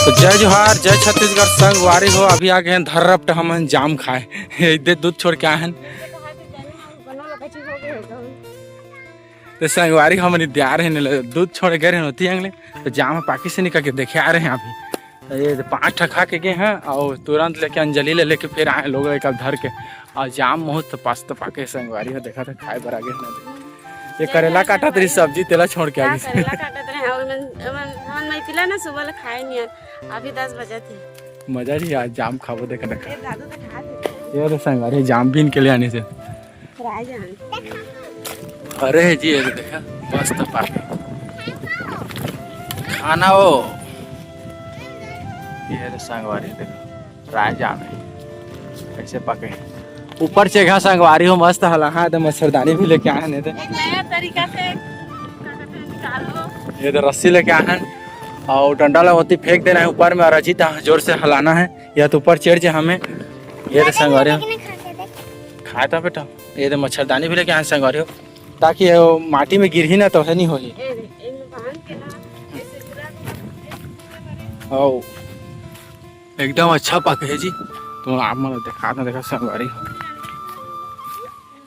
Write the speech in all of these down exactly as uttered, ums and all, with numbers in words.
तो जय जोहार, जय छत्तीसगढ़ संगवारी हो। अभी आ गए हैं धर्रपट हमन जाम खाए। इधर दूध छोड़ के आए हैं। तो संगवारी हमन इधर आ रहे हैं, दूध छोड़ गए रहे होती अंगले, तो जाम पाकिस से निकल के देखे आ रहे हैं अभी। तो ये पाँच ठा खा के गए हैं और तुरंत लेके अंजलि ले लेके फिर आए लोग एक धर के। और जाम बहुत पस्त पाके संगवारी हो, देखा था खाए बर आगे ना। ये करेला काटा तेरी सब्जी तेला छोड़ के आ हाँ, गई। करेला काटा तेरे हाँ, ओमन, ओमन, हमन मैं पिला ना सुबह ले खाए नहीं है। अभी दस बजे थे। मजा जी आज जाम खाबो देख देखा। ये दादू तो खा थे। ये रे संगवारी जाम बीन के ले आने से। राय जान। अरे जी, ये देखा, मस्त पाके खाना हो। ये रे संगवारी देखा, राय जान है कैसे पाके। ऊपर चेघा संगवारी हो, मस्त हला। हाँ, तो मच्छरदानी भी लेके आए हैं, तो एक नया तरीका से निकालो। ये तो रस्सी लेके आए हैं और डंडा ला होती फेंक देना है ऊपर में और अजीत जोर से हलाना है। या तो ऊपर चढ़ जाए हमें। ये तो संगवारी हो, खाए तो बेटा। ये तो मच्छरदानी भी लेके आए संगवारी हो, ताकि ये माटी में गिरही ना तो है नहीं होही। ए, ए, एमे बांध के ना, ऐसे पूरा, ऐसे पूरा करे। आओ, एकदम अच्छा पाके है जी। तो आप मन देखा ना, देखा संगवारी हो,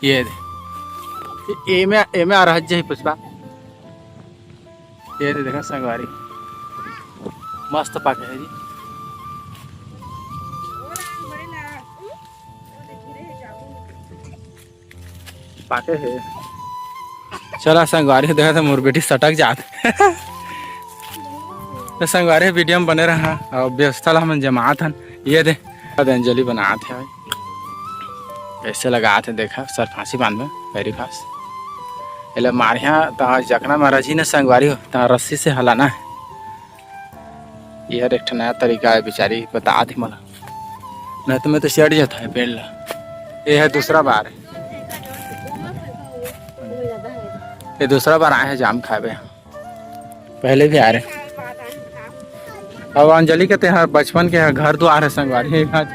ये दे, एमे एमे आ रहा जी पुष्पा। ये दे देखा संगवारी, मस्त पाके है जी। पाके है। चला संगवारी, देखा था मोर बेटी सटक जात। तो संगवारी वीडियो में बने रहा और व्यवस्था ला हमन जमात हन। ये दे, अब अंजलि बनात है भाई, कैसे लगात है देखा, सर फांसी बांध में पैरी फांस। एला मारिया ता जकना महाराज जी ने संगवारी हो ता रस्सी से हलाना है। ये हर एक ठो नया तरीका है, बेचारी बता दी मला, नहीं तो मैं तो चढ़ जाता है पेड़ ला। ये है दूसरा बार, ये दूसरा बार आए हैं जाम खावे, पहले भी आ रहे। अब अंजलि के ते हर बचपन के घर द्वार है संगवारी, ये बात।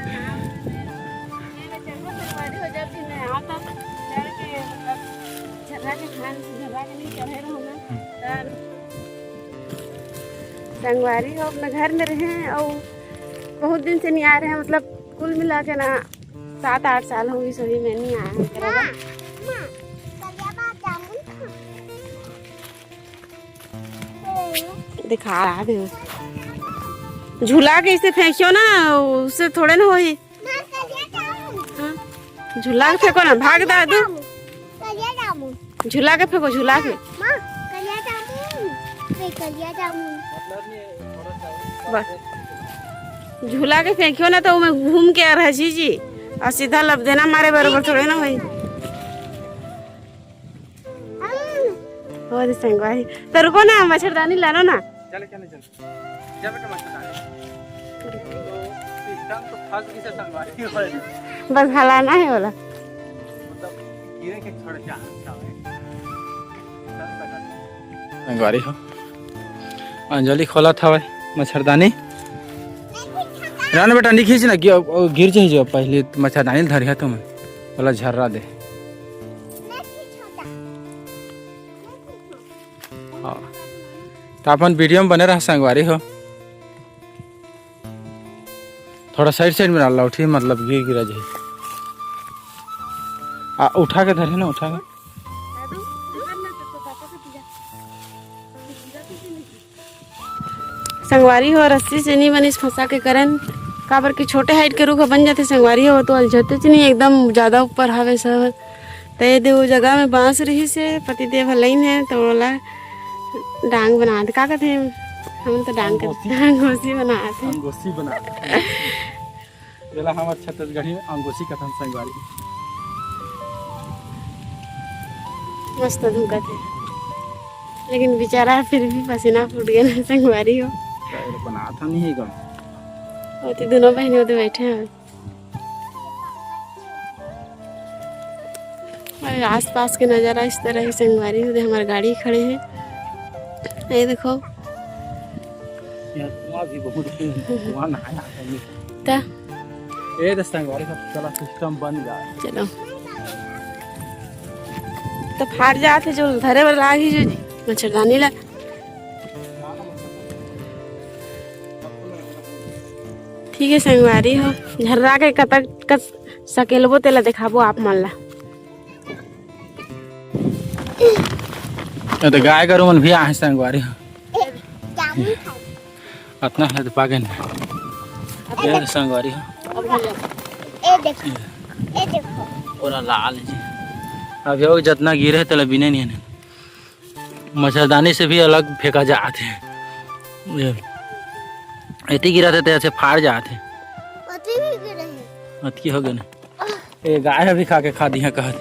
संगवारी हो अपने घर में रहे और बहुत दिन से नहीं आ रहे हैं, मतलब कुल मिला के ना सात आठ साल हो गई, सही में नहीं आया है तेरा बा। दिखा रहा है झूला के इसे फेंकियो ना, उससे थोड़े ना होई। हाँ? झूला के फेंको ना, भाग दादू। कलिया जामुन। झूला के फेंको, झूला के। माँ, कलिया जामुन। नहीं, कलिया जामुन। बस। झूला के फेंकियो ना तो मैं घूम के आ रहा जी जी। और सीधा लब देना मारे बरोबर थोड़े ना भाई। और संगवारी। तो रुको ना, मच्छरदानी लानो ना। चल, चल, चल। जब बेटा मच्छरदानी। तो सिस्टम तो फंस गई से संगवारी हो। बस हलाना है बोला। मतलब गिरे के छोड़ चाह, चाह। संगवारी हो। अंजलि खोलत हवय मच्छरदानी। रान बेटा, नहीं खींच ना, गिर, गिर जाही जो पहले मच्छरदानी धरिया तुम। बोला झर्रा दे। हाँ। तो अपन वीडियो में बने रहा संगवारी हो। थोड़ा साइड साइड में डाल ला, उठी मतलब गिर गिरा जाए। आ, उठा के धरे ना, उठा के। संगवारी हो, रस्सी से नहीं बनिस फंसा के करन, काबर कि छोटे हाइट के रुख बन जाथे संगवारी हो, तो अलझते च नहीं, एकदम ज्यादा ऊपर हवे सब। त ये दे वो जगह में बांस रहिस हे, पतिदेव ह लइन हे, तो ओला डांग बनात, का कथे? हमन तो डांग कथे, अंगोसी। अंगोसी बनात हे। अंगोसी बनात हे। एला हमर छत्तीसगढ़ी में अंगोसी कथन संगवारी। मस्त धुकत हे, लेकिन बेचारा फिर भी पसीना फूट गया ना संगवारी हो। तो एला बनात ह नहीं हे गा। ओती दोनों बहनी ओती बैठे हैं। और आसपास के नज़ारा इस तरह ही संगवारी हो, हमारे गाड़ी खड़े हैं, ये देखो। यहाँ धुआं भी बहुत है, धुआं नहाया है। ता? ये तो संगवारी सब चला सिस्टम बन गया। चलो। तो फाट जात हे जो धरे बर लाग ही जो जी, मच्छरदानी ला। ठीक है संगवारी हो, झर्रा के कतक कस सकेलबो तेला देखाबो आप मन ला। ये तो गाय गरु मन भी आहे संगवारी हो। अतना है तो पागे नहीं। ये तो संगवारी हो। ए देखो, ए देखो। पूरा लाल जी। अब यो जतना गिरे तेला बिने नहीं है। मच्छरदानी से भी अलग फेंका जात हे। ये एती गिरत हे, ते ऐसे फाड़ जात हे। अतकी हो गे ना। ये गाय अभी खा के खा दिया कहत।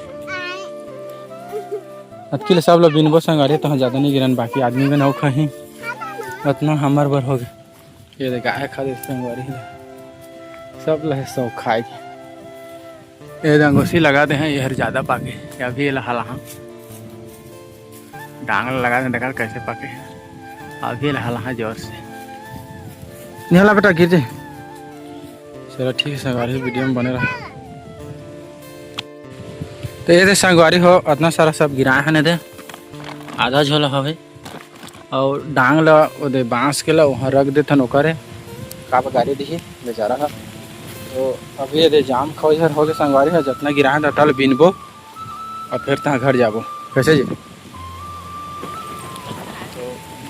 अतकी ले सब ला बिनबो संगवारी, तो ज्यादा नहीं गिरन, बाकी आदमी मन अउ खाही। अतना हमर बर हो गे। ये दे गाय खा दे संगवारी हे। सब लहे सौ खाए के। ये दे अंगोसी लगा दे हैं, ये हर ज्यादा पाके। ये अभी ये ला हलाहा। डांग ला लगा दे, देखा कैसे पाके। अभी ये ला हलाहा जोर से। निहला बेटा, गिर जाए। चलो ठीक है संगवारी, वीडियो में बने रहा। तो ये दे संगवारी हो, अतना सारा सब गिराए हैं दे। आधा झोला हवे। अउ डांग ल ओदे बांस के ल उहाँ रख देथन, ओकरे काबर गारी दिही बेचारा ह। तो अभी एदे जाम खो इधर होगे संगवारी ह, जतना गिराहन अटल बिनबो अउ फिर तहाँ घर जाबो। कैसे जी? तो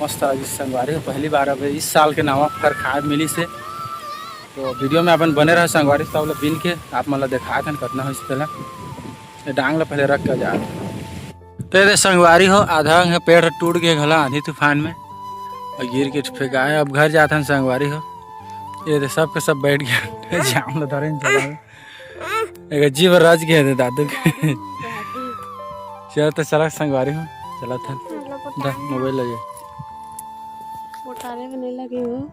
मस्त आज संगवारी ह, पहली बार अब इस साल के नवा फर खाए मिली से। तो वीडियो में अपन बने रहा संगवारी, सब ल बिन के आप मन ल देखाथन कतना होइस तेला। ये डांग ल पहले रख के जा। तो ये दे संगवारी हो, आधा अंग पेड़ टूट गए घला आंधी तूफान में, अउ गिर के फेंकाए। अब घर जाथन संगवारी हो। ये दे सब के सब बैठ गया जाम ल धरे न चला। एक जीव रच गए थे दादू के। चल तो चला संगवारी हो, चला था। दा, मोबाइल लगे। पोटारे में नहीं लगे हो।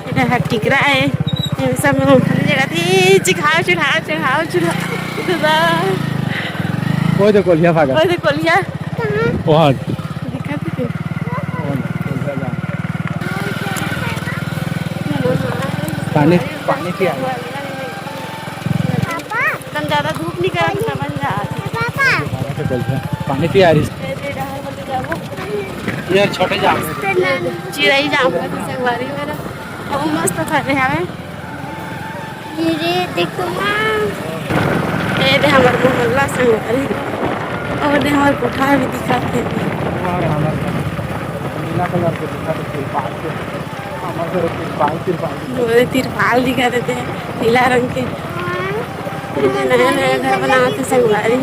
एटा ह टिकरा ए, एमे सब में मूंगफली जगह थी, चिखाओ चढ़ाओ, चढ़ाओ चढ़ाओ, दादा। ओए दे कोलिया भागा। ओए दे कोलिया। कहाँ? वहाँ। दिखा थी। पानी, पानी पिया। पापा। एकदम ज्यादा धूप नहीं करा तो समझ ना आती। पापा। पानी पिया रही। ये छोटे जाम। चिरई जाम का तो संगवारी मेरा। अब मस्त फरे हवे। ये रे देखो माँ। ये दे हमर मोहल्ला संगवारी। और दे हमर कोठा भी दिखा थे। नीला कलर के दिखा थे, तिरपाल के। हमर घर तिरपाल, तिरपाल। मोरे तिरपाल दिखा देते हैं, नीला रंग के। नया नया घर बनाते संगवारी।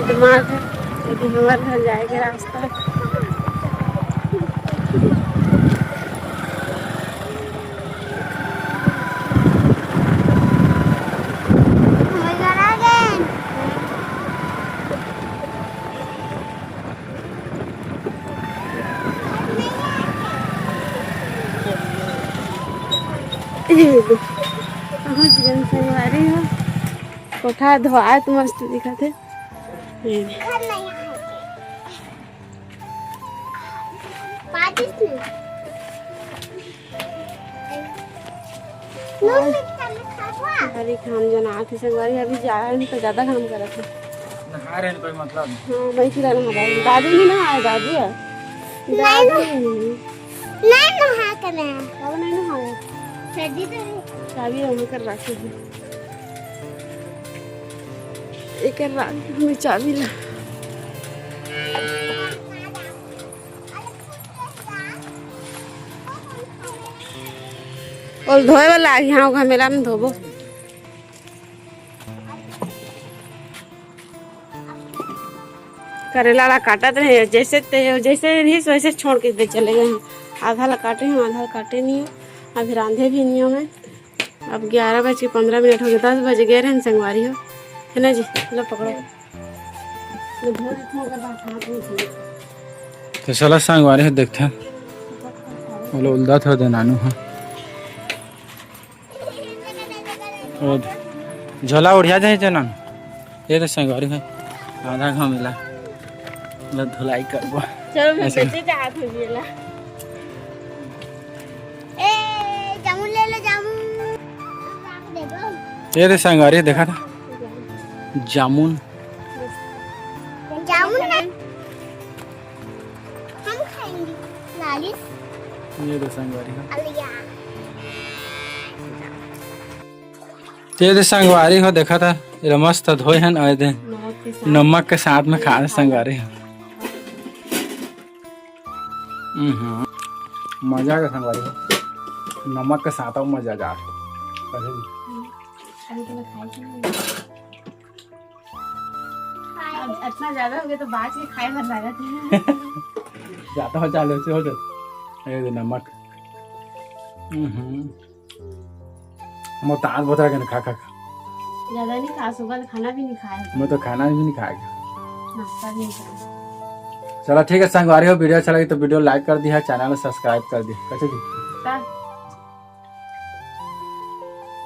दिमाग है, लेकिन हमारे घर जाए के रास्ता। पहुंच गए संगवारी हो, कोठा धोआत मस्त दिखत है। ये दे। भारी घाम जना आथे संगवारी, अभी जा रहे हैं तो ज्यादा घाम करत है। नहा रहे हैं कोई मतलब? हाँ, मैं फिर नहा रहा हूँ। दादू नहीं नहाए, दादू है। नहीं दादू नहा-, नहीं। नहीं नहा के मैं। बाबू नहीं नहाए। सर्दी तो है। चाबी हम कर रखे हैं। एकर राख में चाबी ला। ओल धोए वाला आही, हाँ, घमेला में धोबो। करेला ला काटत रहे, जैसे ते, जैसे रहिस वैसे छोड़ के दे चले गए हैं। आधा ला काटे हँव, आधा ला काटे नहीं हँव। अभी रांधे भी नहीं हँव मैं। अब ग्यारह बज के पन्द्रह मिनट हो गए, दस बज गए रहे संगवारी हो, है ना जी? लो पकड़ो। तो चला संगवारी हो, देखते हैं। बोलो, उलदा थो दे नानू हो। ओ दे। झोला उड़िया जाए जना। ये तो संगवारी है, आधा घमेला। लो धुलाई करबो। चलो, मैं ऐसे बेचे चाहत हूँ ये ला। ए, जामुन ले लो, जामुन। ये तो संगवारी देखा था। जामुन। जामुन ना। हम खाएंगे। नालिस। ये तो संगवारी हो। अलिया। ते दे संगवारी हो, देखा था, एला मस्त धोए हन, आए दे नमक के साथ। नमक के साथ में खा संगवारी हो। हम्म, मजा आ गया संगवारी हो, नमक के साथ अब मजा आ जा। अभी तो मैं खाई थी। अब इतना ज्यादा हो गया तो बाज के खाए भर लागत है। ज्यादा हो, चालू से हो जाए। ये दे नमक। हम्म। मोर दांत बोतरा के खा, खा, खा। ज्यादा नहीं खा, सुबह से खाना भी नहीं खाया। मैं तो खाना भी नहीं खाया। नाश्ता भी नहीं खाया। चला ठीक है संगवारी हो, video अच्छा लगे तो video like कर दिया, channel subscribe कर दिया। कैसे जी? का?